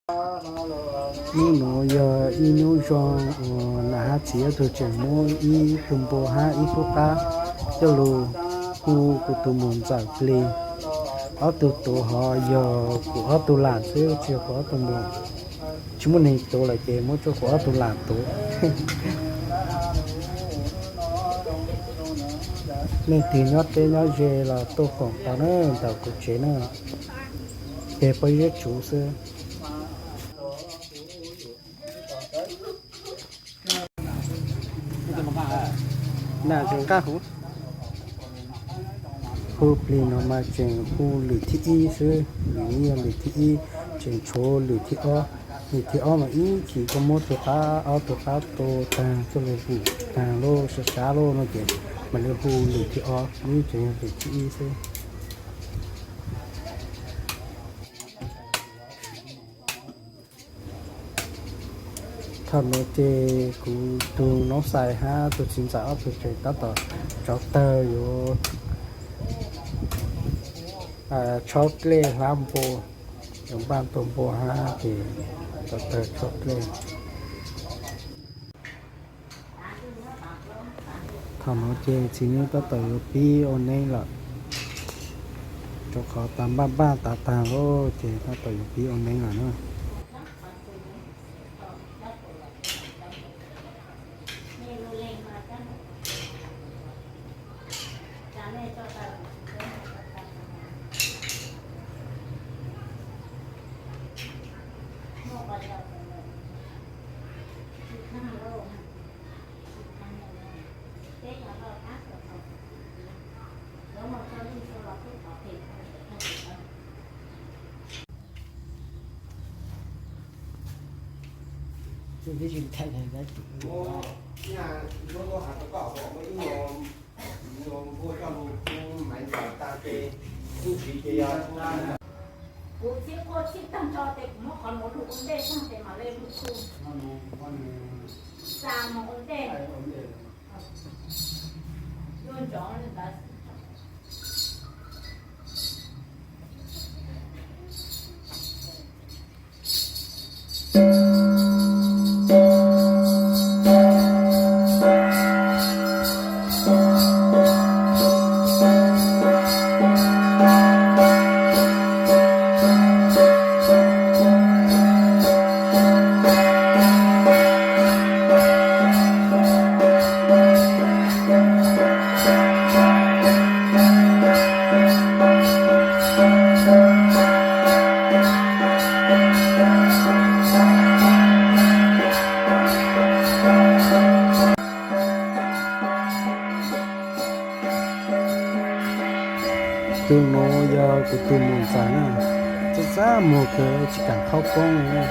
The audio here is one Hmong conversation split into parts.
Hnub no yog ib hnub zoo uas nam hab txiv ob tug tseem muab ib tug npua hab ib khub qab coj lug hu kuv tus muam ntxawm plig. Ob tug tuav hov yog kuv ob tug lam xwb, tsis yog kuv ob tug muam. Tsis muaj neeg tuav lawm ces muab rua kuv ob tug lam tuav. Leej twg nyob teb nyob ze los tuaj koom tau na, ntawm kuv tsev na, peg pob zeb tsuv xwb. Naj zoo nqaj huv. Hu plig no mas tseem hu lwm thib ib xwb, lwm no yog lwm thib ib, tseem tshuav lwm thib ob. Lwm thib ob mas ib chim koj muab tus qab, ob tug qab tu taag coj lug vum taag lug sab sab lug no ces mam li hu lwm thib ob, ib tseem yog lwm thib ib xwb. Thaum no ces kuv tus noob xais hab tus txiv ntxawm ob tug tseem tab tom tsau tawg yuav tshob dlej hlab npua, yuav npaj tua npua hab ces tsau tawg tshob dlej. Thaum no ces txiv neeb tab tom yuav pib ua neeb lawm, rau qhov tas npaj npaj tav taag lawm ces tab tom yuav pib ua neeb lawm na. Kuv txib quaj txhij tag nrho ces kuv muab qhov nuav lug ua ntej tag ces mam le lug txug. Xa mus ua ntej. Yuav nrov li ntawd. Tug nuav yog kuv tug muam ntxawm na, txaj txaj muag kawg tsis kaam qhaub koob li na.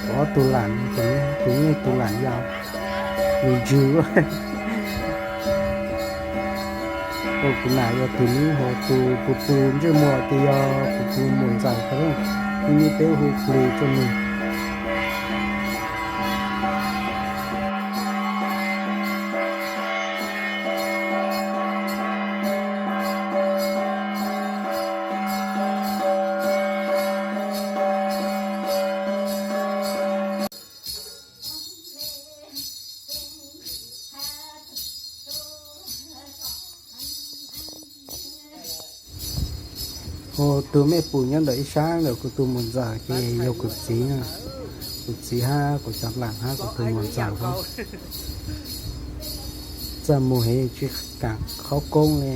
Kuv ob tug lam, tus nyuj tus lam yau, yus ntsws. Kuv nam yog tus nuav, ho tus kuv tus ntsej muag ces yog kuv tus muam ntxawm ko, ib nub peb hu plig rua nwg. Ho tus mej pum nyob ntawm ib sab ntawm kuv tus muam ntxawm ces yog kuv txiv na. Kuv txiv hab kuv cov lam hab kuv tus muam ntxawm hab. Txaj muag heev tsis kaam qhaub koob li.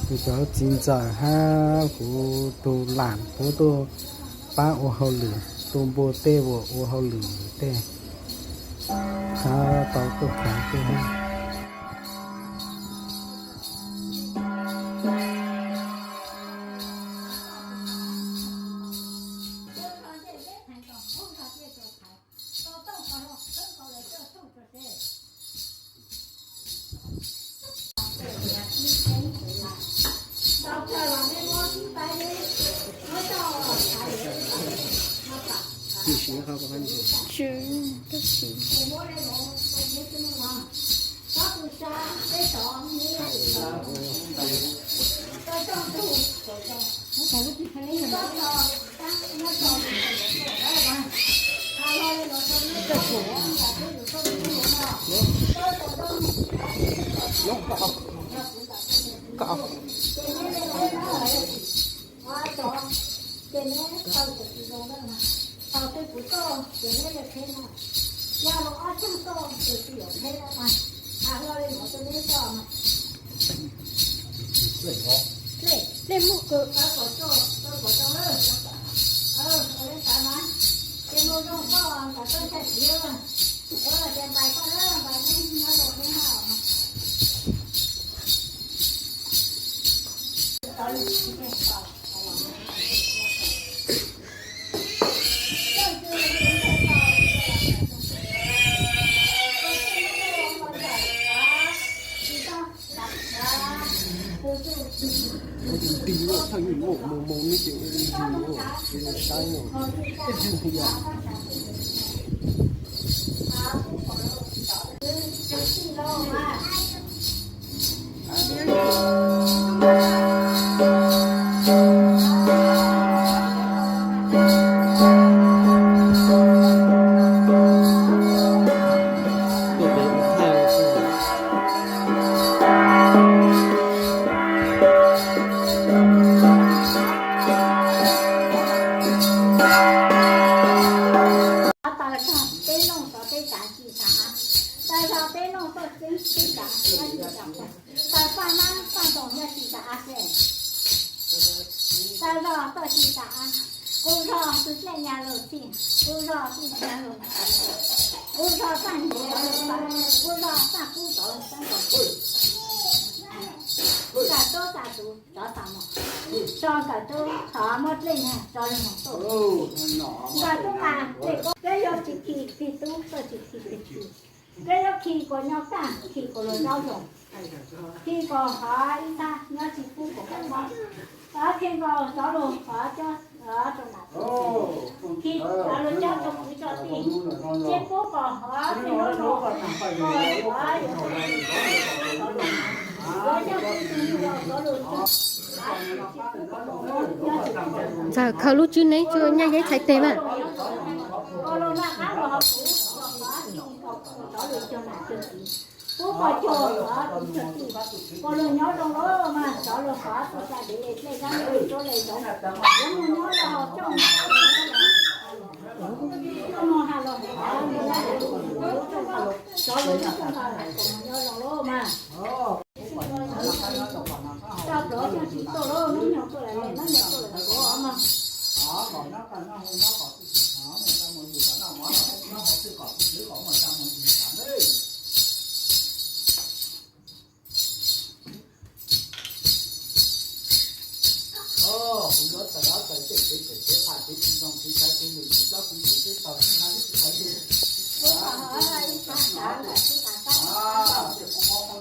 Kuv cov txiv ntxawm hab kuv tus lam puab tuaj pab ua hauj lwm, tua npua tej, ua hauj lwm tej, hab tau tuaj khav tej hab. Tsis Tsis, tsis. Ces neb tau tsis zoo na, thaum twg kuv tuaj ces neb yuav qheb na, yog los ob tug tuaj ces tsis yuav qheb na mas, hais li no rau neb tau mas. Dlej, dlej muaj kawg. Ces mus zoo koj ntawm koj tshaj siav, ces npais koj na, npais neb nyob zoo neb hos mas. Tus tij loj thawj yug mus mus neb ces ua li yug ua li saib no, ib yug yog. Tau zog peb noog tau teb tsav tsis tau av, tau zog peb noog tau teb tsav tsis tau av, tau paj mab paj ntoos nyob tsis tau av xwb. Tau zog tau tsis tau av, kuv zog tus dlej nyag lug txij, kuv zog tij nyag lug, kuv zog txaj nyiam rov lug txaj, kuv zog txaj kub rov lug txaj nkaus, txaj tub txaj tus rov txaj mos, tso nkawm tub thov muab dlej nyag rov lug mos tuaj. Nkawm tub mas dlej kub, peb yuav tsis khi plig tub, peb tsis khi plig khi, peb yuav khi kuas nyob kaj, khi kuas luag zaub zoo, khi kuas hov ib sab nyob tsis pub kuas kub mob, hov khi kuas rov lug hov cov rau nam, khi rov lug cov rau kwv rau tij, tsis pub kuas hov tsis hov los, kuas hov yuav, yuav yog tsis tug nyuj los rov lug, txawm khaws lub tswb neb tsuas nyaj yeeb txhais tes mas. Kuas luag noj qab luag hov kuv, kuas hov tsis tau kuv rov lug cog nam cog txiv, pub kuas cog hov kuv cog tij, kuas luag nyob zoo lawm mas rov lug hov txoj sia dev le dlej zab le suab le zoov, yuav mus nyob rau hauv tsooj, yuav mus has los rov lug lub tsooj, rov lug lub tsooj kuas mus nyob zoo lawm mas. Tso plhuav xyoo tsis tuaj lawm, hnub nyoog tuaj lawm, hnub nyoog tuaj lawm tuav mas.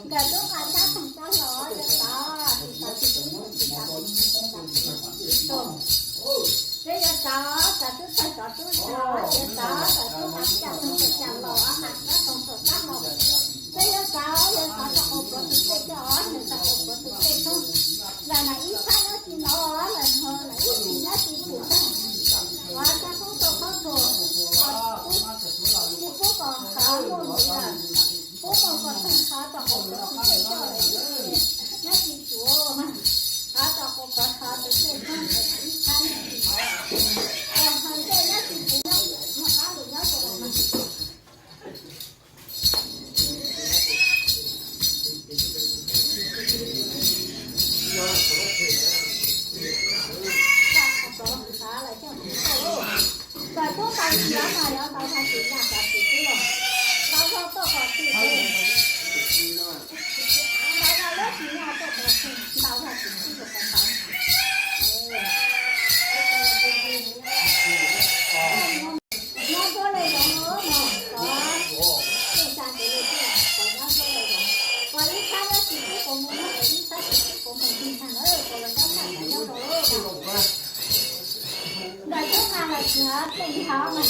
Nkawd tub nqa sab toog sab hlau, yog tod, tsis tau, tsis tau, tsis tau, tsis tau, tsis tau. Peb yuav txav, txav tub txawg txav tub txawg, yuav txav, txav tub nqa caj toog txawm caj laus, nqa sab toog txawm sab laus. Peb yuav txav, yuav txav txog qhov pluav tus dlej coj, nws txog qhov pluav tus dlej txog. Lawm na ib sab nyob tsis no, lawm no lawm ib txhis nyob tsis txhis txog. Ua caj kub tau qhob txuas, tsis pub kom qhov muaj nqis lawm, pub kom kom txog qhov txog qhov pluav tus dlej coj lawm, nyob tsis txhis mas, qhov txog qhov pluav qhov tus dlej txog ib sab nyob tsis no, qhov dlej nyob tsis txhis nyob, noj qab lug nyob rau mas. Nkawd tub nqa tsis nyob mas yuav ntau zog tsis nyaj kom tsis tub los, ntau zog tuaj kom tsis tub, ntau zog lub tsis nyaj tuaj kom tsis ntau zog tsis tub los kom ntau. Nyob ntuab le zoov no, tov tej tsa kev le thiaj kom nyob ntuab le zoov, kom ib sab nyob tsis tub puas mus, kom ib sab tsis tub puas mus, tsis tag na, kom los nyob tag kom nyob rau lub. Nkawd tub nqa los tsis hov dlej hov mas,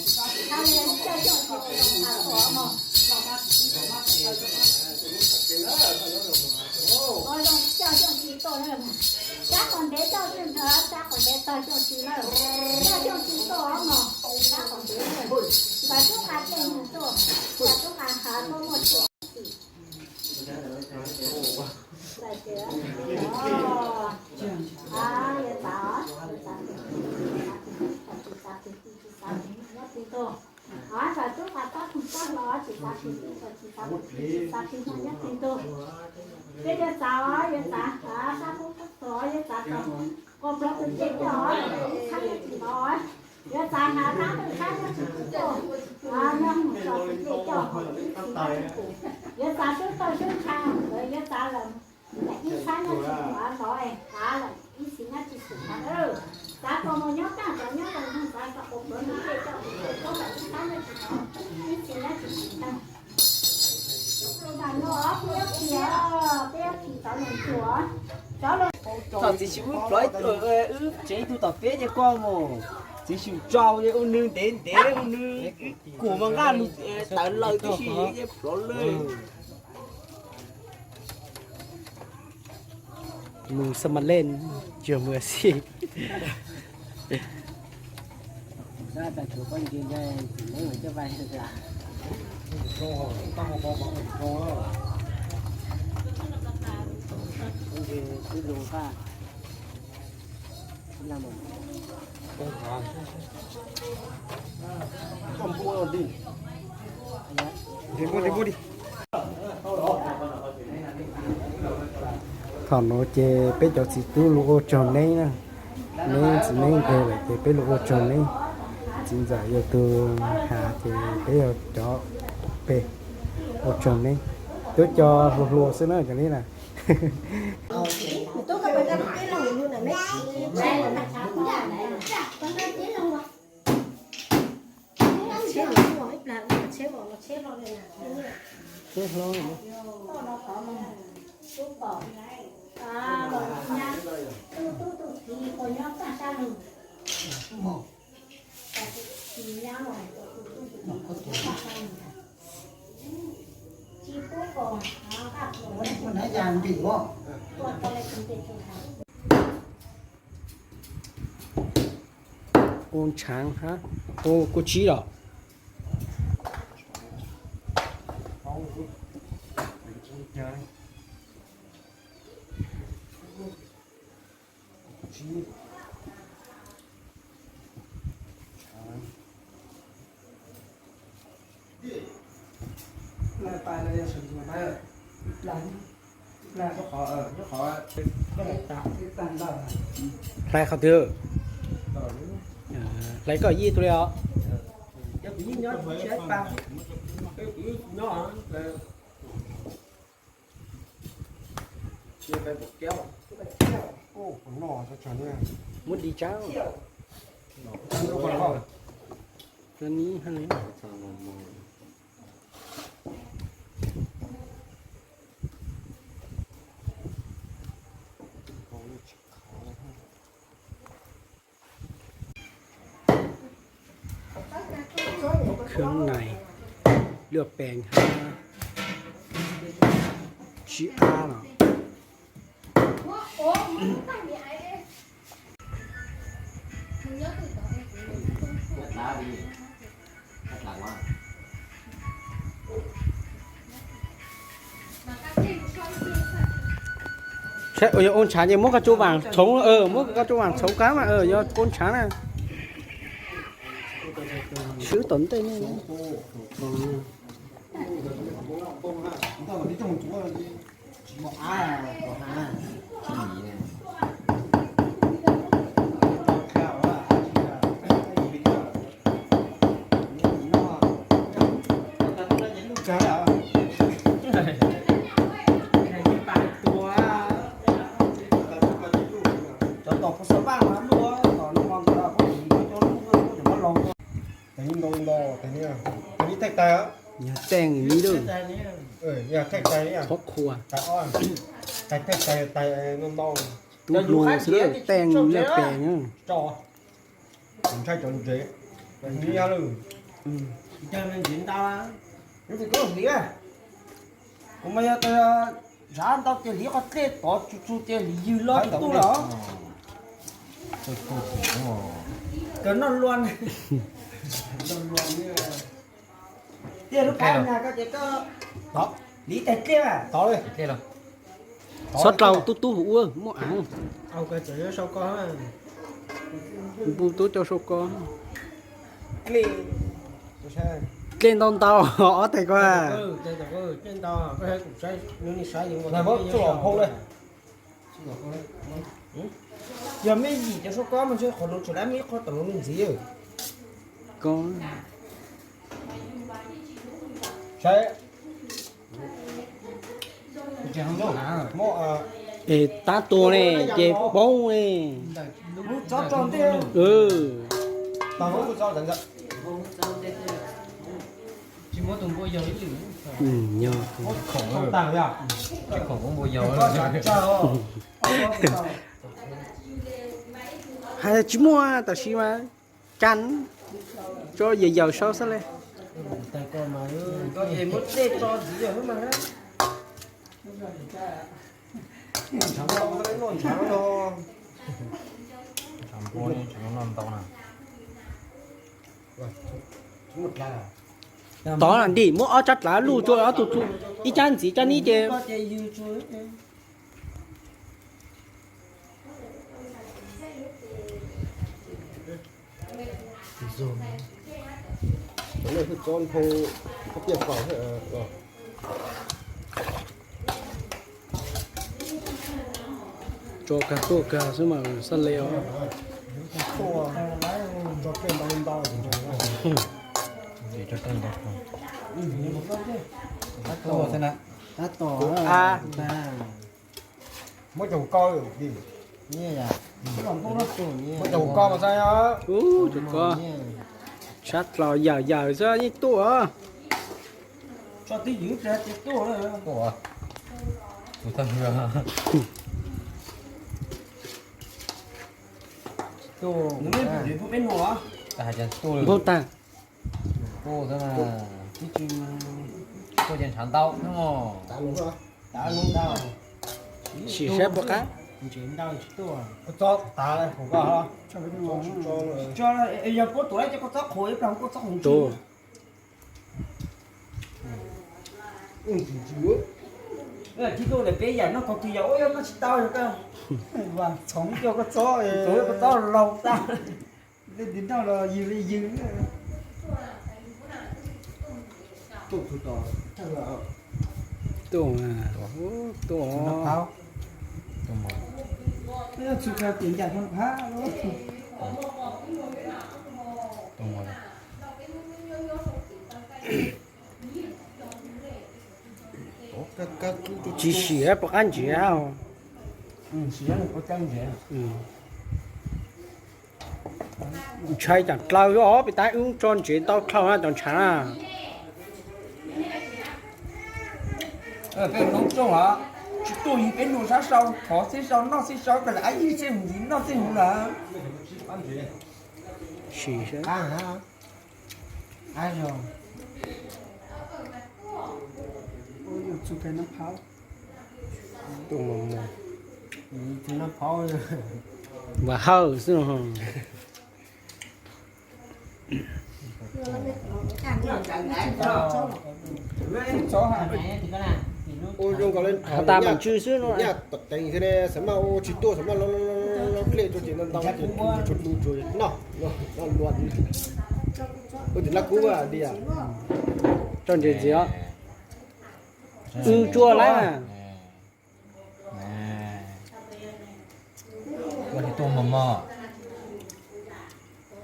Coj xyoo tsis tuaj mog. Coj xyoo tsis tuaj na. Sab qhov ntev coj xyoo, sab qhov ntev txog xyoo tsis na. Coj xyoo tsis tuaj mog, sab qhov ntev. Nkawd tub qa tej mus tuaj, nkawd tub qa hav tuaj muaj txiv. Tsis xav kwv tij, tsis xav kwv tij nyob twg ntug. Nkawd tub qa tab tug tab hlo, tsis xav kwv tij, tsis xav kwv tij, tsis xav kwv tij nyob twg ntug. Peb yuav txav, yuav txav sab pub pub tog, yuav txav tog qo plov tus ces coj, ib txhab nyob tsis tau. Yuav txav hav tab tug tab nyob tsis tau, nyob mus txog tus ces coj, ib txhab nyob tsis tau. Yuav txav sub tauj sub ntsha, yuav txav lawm, ib txhab nyob tsis tau, lov lov lawm, ib txhab nyob tsis tau. Txav tau mus nyob tag, txav nyob tau mus txav tau qo plov tus ces coj, ib txhab nyob tsis tau, ib txhab nyob tsis tau. Txog txiv xyum wb plov wb tsev ib tug tom peb ces koj mus, txiv xyum tsaus ces ua nws ntev ntev ua nws kuv mas nqaj nws tawv laws tib si ces plov lawm. Mus xab ma lej, tsuas mus xij. Thaum no ces peb cov txiv tub los ua tsaug neb na, neb txiv neb nqeg lawm ces peb los ua tsaug neb. Txiv ntxawm yog tus has ces peb yog cov pem ua tsaug neb. Twb cov hluas hluas xwb na cov neb na. Tsheb hlo. Ua tshaav hab, ua kuj tsib los. Hlais qhov twg? Hlais koj yij tug li os. Muab di tsav. Khương này, lượt bèn ha, chữ A là. Ua ntshaav ces muab koj cov vaam txhoov, muab koj cov vaam txhoov kaab mas yog ua ntshaav na. Swb tom ntej ne. Cov Tom kuv xav vaj no lub, tom no mos ntawd kuv tsis muab cov lub, kuv tsis muab los. Tes ntau ntau, tes ni, tes ni theej tais, yog teej ni lub, yog theej tais, qhov qhua, tais theej tais, tais ntau ntau. Tub hlu xwb, teej lawj pes na. Ntshai cov ntsev, ntsev lawm. Ntsev ntau, kuv mas yog zhav ntau ces hliv qhov dlej tod tsus tsus ces hliv ywg loj tuj lawm. Kawg noj lua. Tiag lub kab na koj ces koj hliv tes dlej. Txhob dlau tub tub hauv ua muaj av. Npus tub coj sau ko. Dlej ntau ntau, ob tais ko. Yog mej yim cov sau ko mas ntshe qhov no tseem dab mej qhov tom no me ntxiv. Ko. Es tab tuag ne ces poob ne. Hais tsis muaj tam sim mas cas tso yawm yawm sau xwb le. Tod na ntim muab ob tsab dlav luj tsua ob tug, ib tsab ntxiv tsab nib ces. Tso kag tuaj kag xwb mas xab le os. Muab caum ko, muab caum ko mas xav. Ub, caum ko. Sab dlau yawm yawm xwb yeej tuaj. Npau tag. Sim saib puas qab. Tus tij tuaj ntawm peb yam noj kaug twg yam ua noj tsis tau yog koj. Txhoov coj koj txob, koj txob laug tag. Leej twg noj los yws li yws. Tuaj, tuaj. Tsis sim puas qab ntsiav. Ntshai tsam dlaws xwb os, pis tas wb tso ntsev ntau dlhau na cov ntshav na. Peb Hmoob Xyooj os, tsis tuaj yig peb nug sab sau, thov xib sau noj xib sau, koj lam ab yig xib hwm ntxiv noj xib hwm lawm. Sim saib. Tuaj mus mus. Vas hawj xwb. Ua zoo nkaus li, hov tas mam tsw xwb no. Nyaj teev thiab ne, xav mas ua tsis tuaj, xav mas loj dlej rau ces ntau ces tsuas tu tsuas noj, noj luaj. Ua tim laj kub li. Tso ntsev ntxiv os. Wb tsuaj lawm. Tuaj mos mos.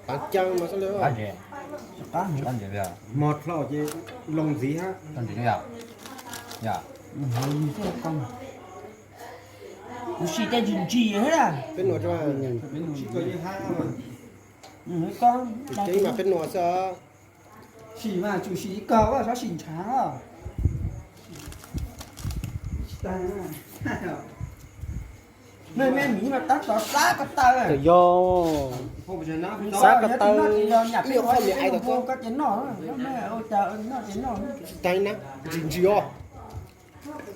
Qab ntsev, qab ntsev, mos dlhau ces loo ntxiv hab. Yog. Kuv sim tej ntsis ntsis thiab. Peb nuas rau. Sim mas peb nuas xwb. Sim mas tsum sim ib kog, txhob sim ntshav os. Mej mej miv mas tab tom xab ko taw. Yog xab ko taw. Ib nyuag qhov ntawd ais tau koj ces noj, noj ces noj. Ntsis ntsis os.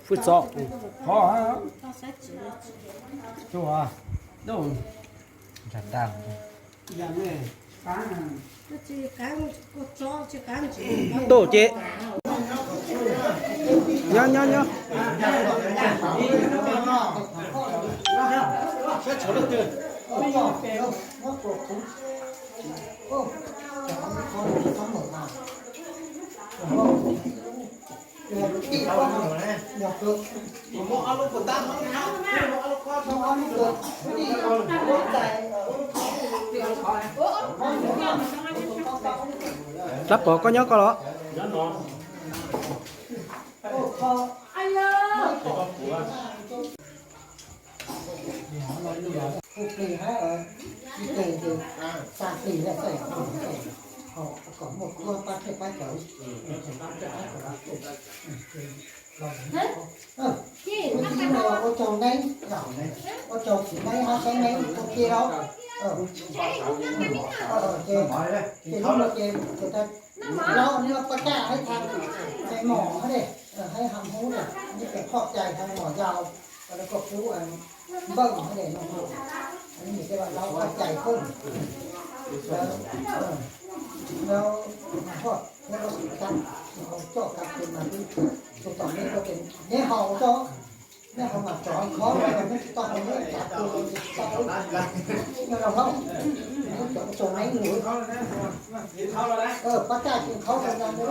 Fwj txov. Tuaj ces nyob nyob nyob. Rab Pov, koj nyob koj los? Ua tsaug neeb, ua tsaug txiv neeb hab xeeb neeb ua ke lauj. Ces lub no ces laub neb pab kaj hab tag me mom hab de, hab ham hub de, neb pem qhov cai hab mom yau, lawv kuj pub npawj hab de no, neb ces laub qhov cai kawg. Lawv, lawv, hoj, neb lub xim kab, coj kab tus mas twb, tus tom neb, neb haus tso, neb haus mas tsov khov neb tsis tau haus neb tsav tus tsis tau, neb los hlob, neb cov tsaus neeb mus, pab kaj tsis khaub tau nta neb.